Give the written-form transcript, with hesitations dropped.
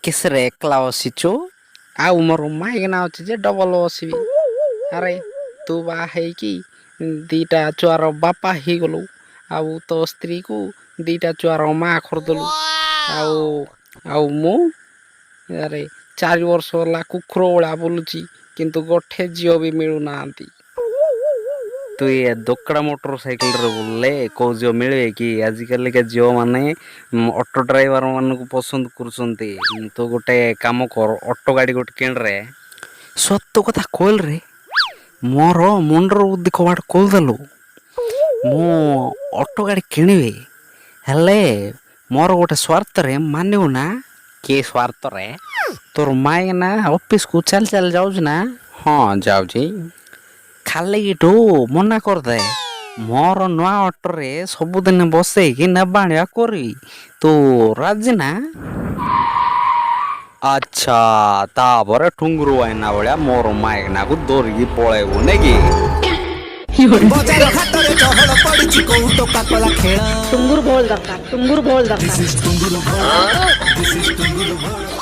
କିସରେ ଏକଲା ବସିଛୁ? ଆଉ ମୋର ମାଇକିନା ଅଛି ଯେ ଡବଲ ବସିବି। ଆରେ, ତୁ ବାହା ହେଇକି 2ଟା ଛୁଆର ବାପା ହେଇଗଲୁ ଆଉ ତୋ ସ୍ତ୍ରୀକୁ 2ଟା ଛୁଆର ମା କରିଦେଲୁ। ଆଉ ମୁଁ, ଆରେ, 4 ବର୍ଷ ହେଲା କୁକୁର ଭଳିଆ ବୁଲୁଛି, କିନ୍ତୁ ଗୋଟେ ଝିଅ ବି ମିଳୁନାହାନ୍ତି। ତୁ ଏ ଦୋକଡ଼ା ମୋଟର ସାଇକେଲରେ ବୁଲିଲେ କେଉଁ ଝିଅ ମିଳିବେ କି? ଆଜିକାଲିକା ଝିଅମାନେ ଅଟୋ ଡ୍ରାଇଭର ମାନଙ୍କୁ ପସନ୍ଦ କରୁଛନ୍ତି। ତୁ ଗୋଟେ କାମ କର, ଅଟୋ ଗାଡ଼ି ଗୋଟେ କିଣରେ। ସତ କଥା କହିଲରେ, ମୋର ମୁଣ୍ଡର ବୁଦ୍ଧି କବାଟ ଖୋଲିଦେଲୁ। ମୁଁ ଅଟୋ ଗାଡ଼ି କିଣିବି, ହେଲେ ମୋର ଗୋଟେ ସ୍ୱାର୍ଥରେ, ମାନିବୁ ନା? କିଏ ସ୍ୱାର୍ଥରେ? ତୋର ମାଇକିନା ଅଫିସକୁ ଚାଲି ଚାଲି ଯାଉଛି ନା? ହଁ, ଯାଉଛି। ଖାଲି ଏଠୁ ମନା କରିଦେ, ମୋର ନୂଆ ଅଟୋରେ ସବୁଦିନ ବସେଇକି ନେବା ଆଣିବା କରିବି। ତୁ ରାଜି ନା? ଆଚ୍ଛା, ତାପରେ ଟୁଙ୍ଗୁରୁ ଆଇନା ଭଳିଆ ମୋର ମାଇକିନାକୁ ଧରିକି ପଳେଇବୁ ନାଇଁ କି? ବଜାର ହାଟରେ ଚହଳ ପଡିଛି, କୋଉ ଟୋକା କଲା ଖେଳ। ଟୁଙ୍ଗୁର ଭୋଳ ଦରକାର, ଟୁଙ୍ଗୁର ଭୋଳ ଦରକାର। This is Tunguru Bhol, this is Tunguru Bhol.